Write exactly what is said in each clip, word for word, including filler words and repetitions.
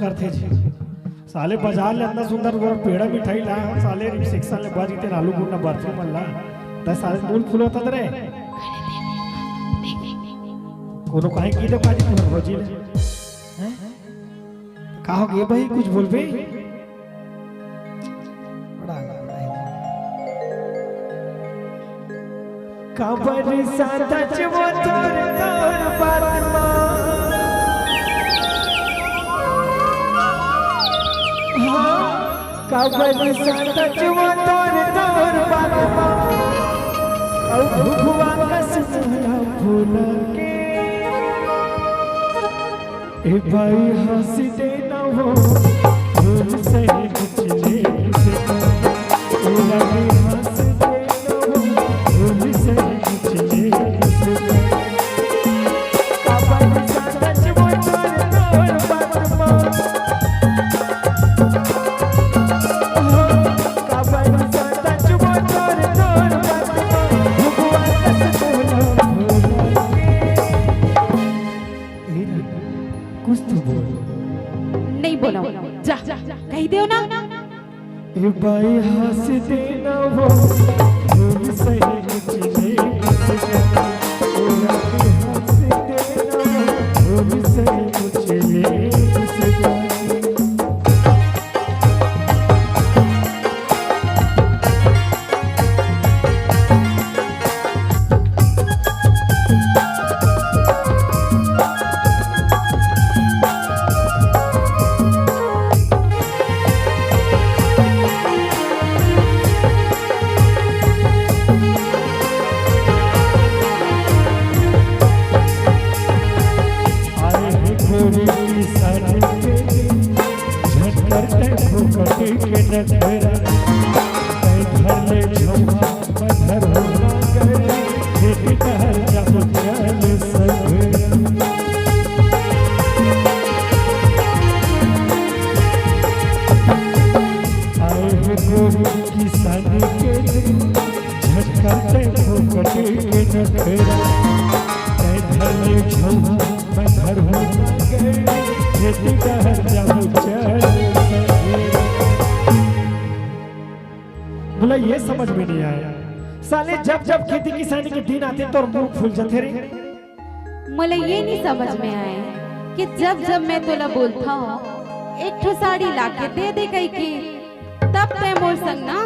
करथे जी। साले बाजार ले अतना सुंदर वो पेड़ा मिठाई लाए हो, साले रिसेप्शन ले बच के आलू गुंडा बर्फी मन ला। त साले मूल फूल होता रे। कोनो काहे की दे पाजी तोर भौजी ले। हैं? का हो गे भाई, कुछ बोलबे? बड़ा काबर साथच वो तोर, तोर बात मा। हाँ, काबर साथच वो तोर, तोर बात मा। अउ भुभुआ कस मोला भुला के। ए बाई हंस देना वो, भूल से कुछ ले से। ए बाई हंस देना वो, भूल से कुछ ले से। काबर साथच वो तोर, तोर बात मा। काबर साथच वो तोर, तोर बात मा। भगवान कस बोला, बोला। ए, कुछ तो बोल। नहीं बोला, जा, कह दो ना। ए बाई हंस देना वो, भूल सही कुछ ले कुछ कर। ए बाई हंस देना वो, भूल सही कुछ ले कुछ कर। आए हे गोरी की शादी के दिन, झट कर तै फोकट के नखरा। तै घर ले झोला पत्थर हो ना गए, ये भी कहर जब चल सके। आए हो गोरी की शादी के दिन, झटका ते फोकट के नखरा। तै घर ले झोला, मैं घर हो ना गए, ये भी कहर जब चल सके। बोला, ये समझ में नहीं आया साले, जब जब खेती किसानी के दिन आथे तोर मुंह फूल जाथे रे। मोला ये नहीं समझ में आए कि जब जब मैं तोला बोलता हूँ एक ठो साड़ी लाके दे दे कहिके, तब तै मोर संग ना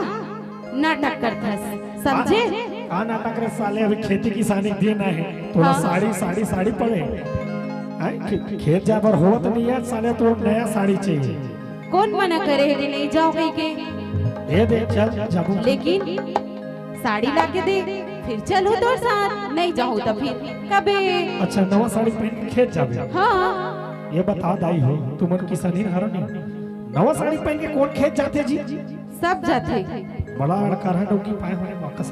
नाटक करथस, समझे? का नाटक रे साले, अभी खेती किसानी के दिन आए, तोला हाँ। साड़ी, साड़ी, साड़ी पड़े। हैं? खे-, खेत जाए बर होवत नहीं है साले, तोर नया साड़ी चाहिए। कोन मना करे हे कि नहीं जाओ कहिके? दे दे, चल, जाबो। लेकिन साड़ी लाके दे, फिर चलहूँ तोर साथ, नहीं जाहूँ त फिर कबे। अच्छा, नवा साड़ी पहन के खेत जाबे? हाँ। ये बता दाई हो, तुमन किसानी हरो नहीं, नवा साड़ी पहन के कोन खेत जाथे जी? सब जाथे। बड़ा अड़करहा डौकी पाए होने वाकस।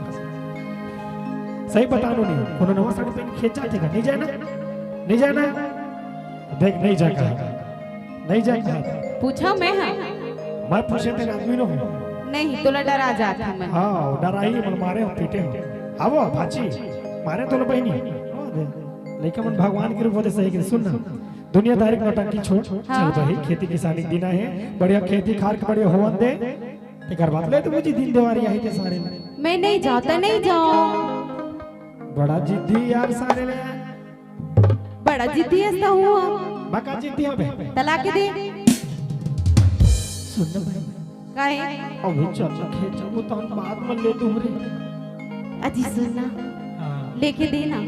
सही बता नो नहीं, कोनो नवा साड़ी पहन के खेत जाथे का? नहीं जाए ना, नहीं जाए ना। देख, नहीं जाए कहा। नहीं जाए कहा। पूछा मैं हा। मैं पूछे तेरे आदमी नो हूँ। नहीं, तोला डरा जात हूँ मैं। हाँ, डराही मन मारे हो, पीटे हो। आवो, भाची, मारे तोला बहिनी। लइका मन भगवान के रूप होथे, सही के। सुन ना, दुनियादारी के नौटंकी छोड़, हाँ। चल भाई, खेती किसानी के दिन आहे, बढ़िया खेती खार के बढ़िया होवन दे। तेकर बाद ले तो मुझे दिन देवारी आहे ते सारे। मैं नहीं जाता, नहीं जाऊँ। बड़ा जिद्दी यार सारे ले। बड़ा जिद्दी हस त हूँ। बका जिद्दी हबे। त लाके दे। सुन ना भाई। काहे? अभी चल ना खेत जाबो, त हम बाद में ले दूँ रे। अजी सुन ना। हाँ। लेके दे ना,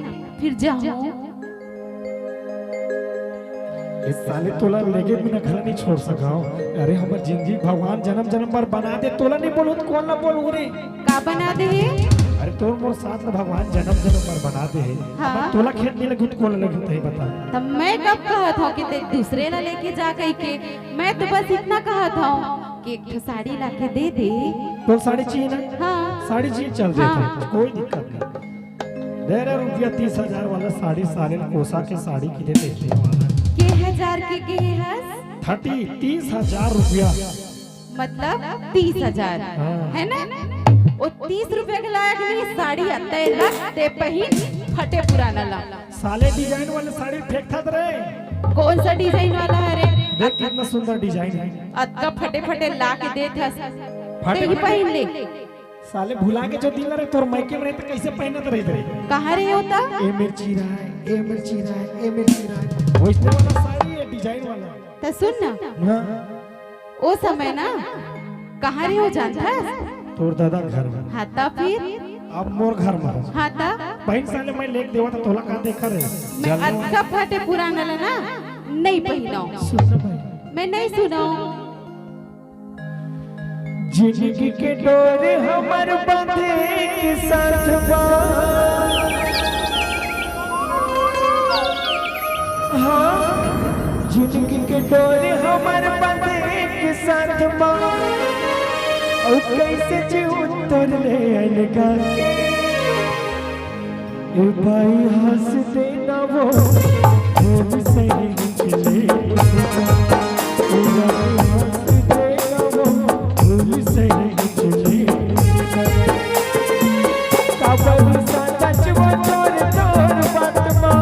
फिर जाहूँ। ए साले, तोला लेगे बिना घर नहीं छोड़ सकव। अरे, हमर जिंदगी भगवान जन्म जन्म बर बना दे, तोला नहीं बोलूँ त कोन ला बोलूँ रे? का बना दे हे? अरे, तोर मोर साथ ला भगवान जन्म जन्म बर बना दे हे। हाँ। अब तोला खेत नहीं लगू त कोन ला लगू, तही बता। तब मैं कब कहत हूँ कि ते दूसरे ला लेके जा कहिके? मैं तो बस इतना कहत हूँ कि एक ठो साड़ी लाके दे दे। तोर साड़ी चाहिए ना? हाँ। साड़ी चाहिए, चल देता हूँ, हाँ। कोई दिक्कत नहीं। दे रे रुपया तीस हजार वाला साड़ी, सारे कोसा के साड़ी किने देते वाला। के हजार के, के हस? थर्टी, तीस हजार रुपया। मतलब तीस हजार, हाँ। है ना? वो तीस रुपया के लायक नहीं साड़ी आते रख, ते पहिन, फटे पुराना ला। साले डिजाइन वाले साड़ी फेंकथस रे। कौन सा डिजाइन वाला है रे? देख कितना सुंदर डिजाइन है। अतका फटे फटे ला के देत हस। फटे ते ही फटे। पहिन ले। साले भुला के जो दिन रहे तोर मायके में रहे तो कैसे पहनत रहे रे? कहाँ रहे होता? ए मिर्ची रहा है, ए मिर्ची रहा है, ए मिर्ची रहा है। वैसने वाला साड़ी है, डिजाइन वाला। त सुन ना। हाँ। ओ समय ना, कहाँ रहे हो जानथस? तोर दादा घर में। हाँ, त फिर? अब मोर घर में हो। हाँ, त? बहन साले मैं लेके देवा था, तोला का देखा रहे? मैं जलवा। अतका फटे पुराना ला ना, नहीं पहिनाओ। सुन ना भाई। मैं नहीं सुनाऊं। जिंदगी के डोर हमर बंधे के साथ बा। हाँ, जिंदगी के डोर हमर बंधे के साथ बा। अउ कैसे जीव तोर ले अलगा के। ए भाई हंस देना वो, वो भी सही निकले उसका। ए भाई हंस देना वो, वो भी सही निकले उसका। काबर सा सच वो तोर, तोर बात मा।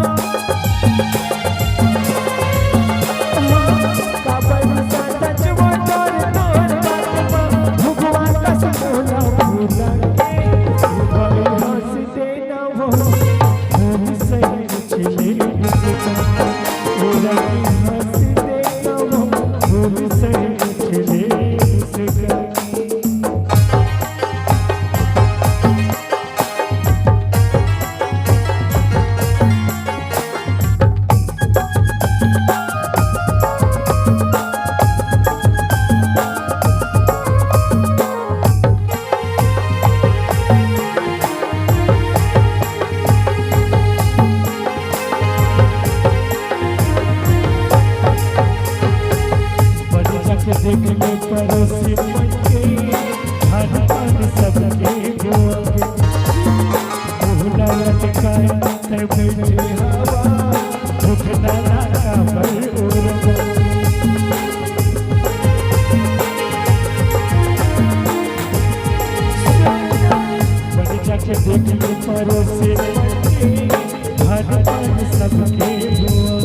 काबर सा सच वो तोर, तोर बात मा। भगवान का सुनो ना भूला के, ए भाई हंस देना वो, वो भी सही निकले उसका। ए भाई हंस देना वो, वो भी सही निकले उसका। बन जाके देख ले पड़ोसी मन के, खान पान सबके बोल। मुँह ना लटकाए, तै बैठे हवा, भूख ना लगा, पर उड़। बन जाके देख ले पड़ोसी मन के, खान पान सबके बोल।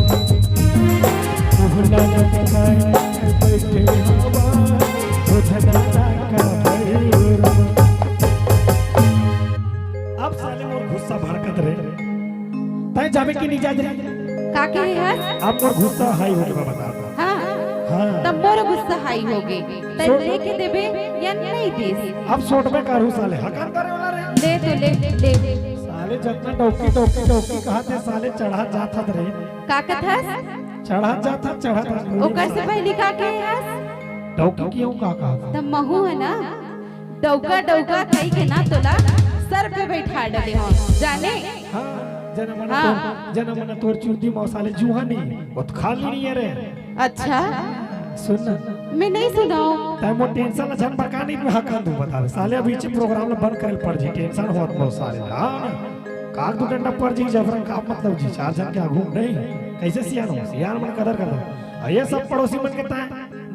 मुँह ना लटकाए, तै बैठे हवा, भूख ना लगा, पर उड़। अब साले मोर गुस्सा भड़कत रे। तै जाबे कि नहीं जाबे रे? का कहे हस? अब मोर गुस्सा हाई हो गया, बता। हाँ। हाँ। तब मोर गुस्सा हाई हो गए। तै सोच। लेके देबे या नहीं देस? अब सोट में कारू साले, हकार करे वाला रे। ले तो ले, ले। साले जितना डौकी, डौकी, डौकी कहा थे, साले चढ़ा जात हत रे। का कथस? चढ़ा जात हत, चढ़ा जात। ओकर से पहले का कहे हस? डौकी क्यों का कहा? तब महू है ना? डौका डौका कही के ना तोला सर पे बैठा डले हो, जाने? हाँ, जना मना हाँ। तोर, जना मना तोर चुंदी मौसाले जुहानी, वो तो खाली नहीं है रे। अच्छा। सुन ना। मैं नहीं सुनाऊं। तै मोर टेंशन ला झन बका नहीं, मैं हकान दूं बता दे। साले अभी चे प्रोग्राम ला बंद करे पड़ जी, टेंशन होत मौसाले। हाँ ना। काक दू डंडा पड़ जी, जबरन का मतलब जी, चार झन के आगू नहीं। कैसे सियान हो? सियान मन कदर कर दो। आ ये सब पड़ोसी मन के ताय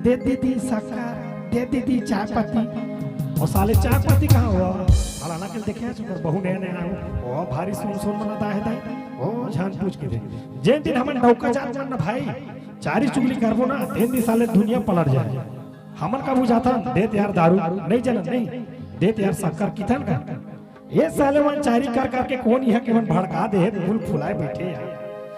दे दीदी शक्कर, दे दीदी चाय पत्ती। और साले चाय पत्ती कहाँ हुआ? फलाना के देखे हैं, सुपर बहू नया नया आया। ओ भारी सुन सुन मना दाहे दाहे। ओ जान पूछ के दे। जेन दिन हमन डौका जात मन ना भाई, चारी चुगली करबो ना, तेन दिन साले दुनिया पलट जाए। हमन का बुझाता, देत यार दारू, नहीं जलन नहीं। देत यार शक्कर किथन का। ये साले मन चारी कर करके कोन इहाँ के मन भड़का दे हे, फूल फुलाए बैठे यार।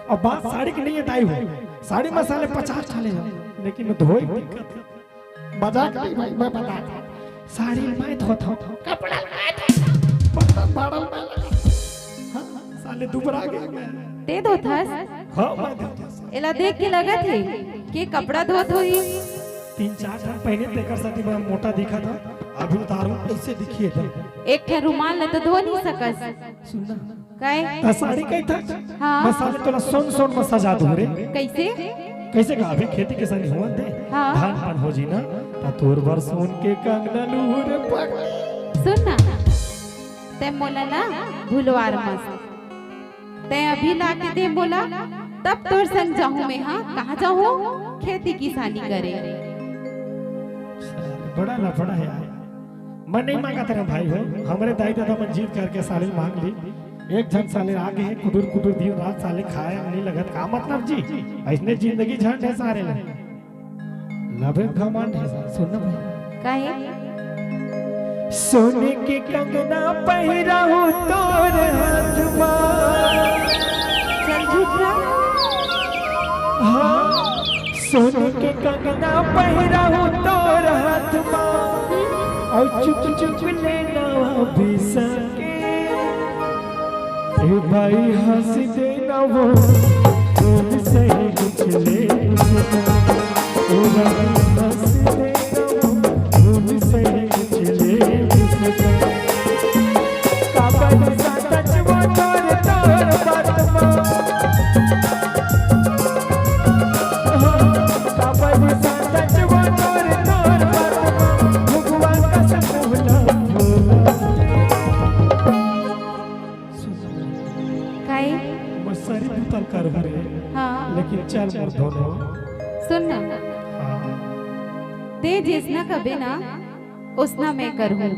अब बात साड़ी के नहीं है दाई हो, साड़ी में साले पचास ठा ले जाओ, लेकिन धोई दिक्कत है। मजाक नहीं भाई, मैं बता रहा हूँ। साड़ी मैं धोता हूँ, कपड़ा मैं धोता हूँ, बर्तन भाड़ल मैं लगा। हाँ, साले दुबरा गए मैं। ते धोथस? हाँ, मैं धोता हूँ। एला देख के लगत हे के कपड़ा धोत होही। तीन चार ठन पहिने तेकर सेती बड़ा मोटा दिखत हव। अभी उतारू कइसे दिखी हे त। एक ठन रुमाल ल तो धो नहीं सकस। सुन ना। काय? त साड़ी कही था? हाँ। मैं साले तोला सोन सोन में सजा दूँ रे। कइसे? कइसे का अभी खेती किसानी होवत दे। हाँ। धान पान हो जी ना, त तोर बर सोन के कंगना लूहूँ रे पगली। सुन ना, तैं मोला ना भुलवार मत। तैं अभी ला के दे मोला, तब तोर संग जाहूं मैं। हाँ, कहाँ जाहूं? खेती किसानी करे। बड़ा लफड़ा हे यार। मैं नहीं मांगत रहें भाई हो, हमरे दाई ददा मन जिद करके साले मांग ली। एक झन साले आगे हे, कुदुर कुदुर दिन रात साले खाए नहीं लगत, का मतलब जी? अइसने जिंदगी झंड हे सारे ला। अबे घमंड है, सुन ना भाई। काहे? सोने के कंगना पहिराहूं तोर हाथ मा। चल झूठा। हाँ, सोने के कंगना पहिराहूं तोर हाथ मा। अउ चुक चुक ले नवा बिसा के। ए भाई हंस देना वो, कौन सही कुछ ले उसका। ओ भाई हंस देना वो, कौन सही कुछ ले उसका। काबर सा सच वो तोर, तोर बात मा। काबर सा सच वो तोर, तोर बात मा। भगवान का सब भूला, भूला। काई? मैं सारी बोतल कर भरे, हाँ। लेकिन चल मोर धोनो। सुन ना। हाँ। ते जिसना कबे ना, उसना मैं करहूँ,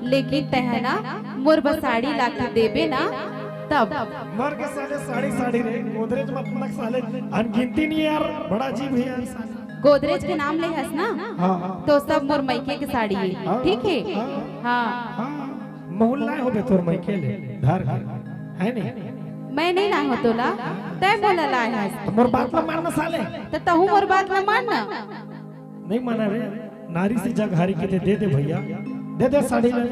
लेकिन तैं ह ना मोर बर साड़ी लाके देबे ना, तब। मर के साले साड़ी, साड़ी रे, गोदरेज मत मत साले, अनगिनती नहीं यार, बड़ा अजीब है यार साले। गोदरेज के नाम ले हस ना, हाँ, हाँ। तो सब मोर मइके के साड़ी है, हाँ, ठीक है? हाँ, हाँ। हाँ। महूँ लाए होबे तोर मइके ले, धर के, है नहीं? मैं नहीं लाए हो तोला, तैं मोला लाए हस। तो मोर बात ला मान ना साले। तो तहूँ मोर बात ला मान ना। नहीं माना रे, नारी से जग हारी कथे, दे दे भैया, दे दे साड़ी ले।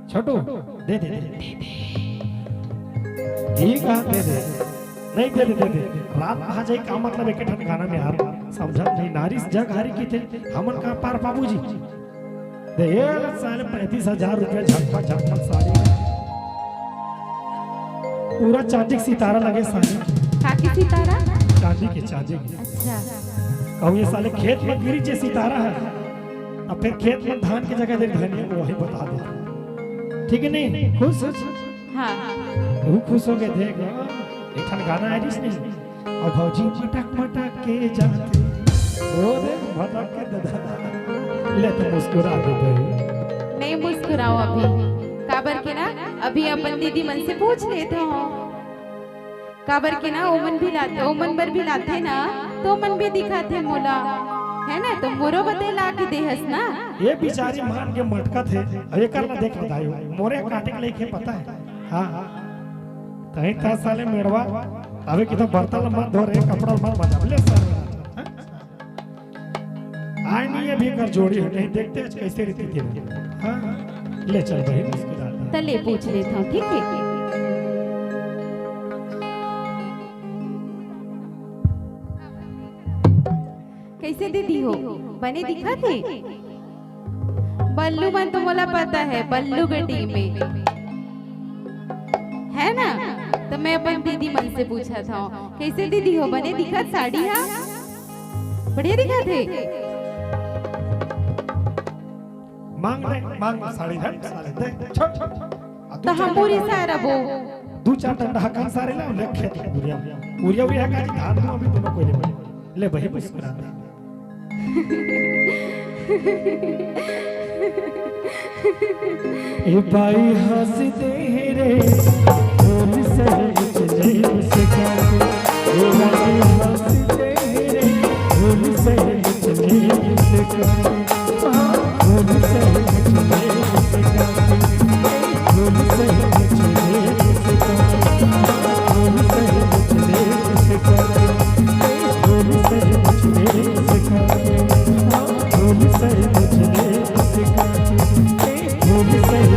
छोटू, दे दे, दे दे, दे दे। ठीक है, दे दे। नहीं, दे दे, दे दे। रात में आ जाए का मतलब, एक ठन गाना में यार, समझा नहीं। नारी से जग हारी कथे, हमन का पार बाबूजी। दे, ये साले पैंतीस हजार रुपया झटपट, झटपट साड़ी। पूरा चांदी के सितारा लगे साड़ी। काकी सितारा? चांदी के, चांदी के। अच्छा। कहूँ ये साले खेत में गिरी जे सितारा है, अब फिर खेत में धान के जगह दे धनिया, वो वही बता दे। ठीक है नहीं? खुश? हाँ। वो खुश हो गए, देख, एक ठन गाना है जिसने, अब भौजी मटक मटक के जाथे, ओ रे मटक के दादा, ले तो मुस्कुरा दे भाई। नहीं मुस्कुराओ अभी, काबर के ना, अभी अपन दीदी मन से पूछ लेत हौं। काबर के ना ओमन भी लाथे, ओमन बर भी लाथे ना, तो ओमन भी दिखाथे मोला, है ना? तो मोरो बते ला के देहस ना। ये बिचारी मान के मटकत हे, अउ एकर ला देख बतायो, मोरे काटे के लइक हे पता हे। हाँ, हाँ। तहीं था साले मेड़वा, अबे की तो बर्तन ला मत धो रे, कपड़ा ला मत बदल ले साले। हाँ? आय नहीं, अभी एकर जोड़ी हे, नहीं देखते आज कैसे रीति थी। हाँ, ले चल बहिन, मुस्कुरा। त ले पूछ लेत हौं, ठीक हे? कैसे दीदी हो, बने दिखत हे? बल्लू मन तो मोला पता हे, बल्लू के टीम में हे ना, त मैं अपन दीदी मन से पूछत हौं, कैसे दीदी हो, बने दिखत साड़ी हा? बढ़िया दिखत हे। मांग ले, मांग ले साड़ी, हट साले, दे, छोड़, छोड़। आ, दू त चार हम पूरी डंडा, सारा वो। दू चार डंडा हकन सारे ला, ले खेत में उरिया, उरिया, उरिया का जी, धान दूं अभी दोनों कोई ले भाई। ले भाई, मुस्कुरा दे। ए भाई हंस दे रे, बोल सही कुछ ले मुस्कुरा के। ए भाई हंस दे रे, बोल सही कुछ ले मुस्कुरा के। हाँ, बोल सही कुछ ले मुस्कुरा के। बोल सही कुछ ले मुस्कुरा के। बोल सही कुछ ले मुस्कुरा के। बोल सही कुछ ले मुस्कुरा के। हाँ, बोल सही कुछ ले मुस्कुरा के। बोल सही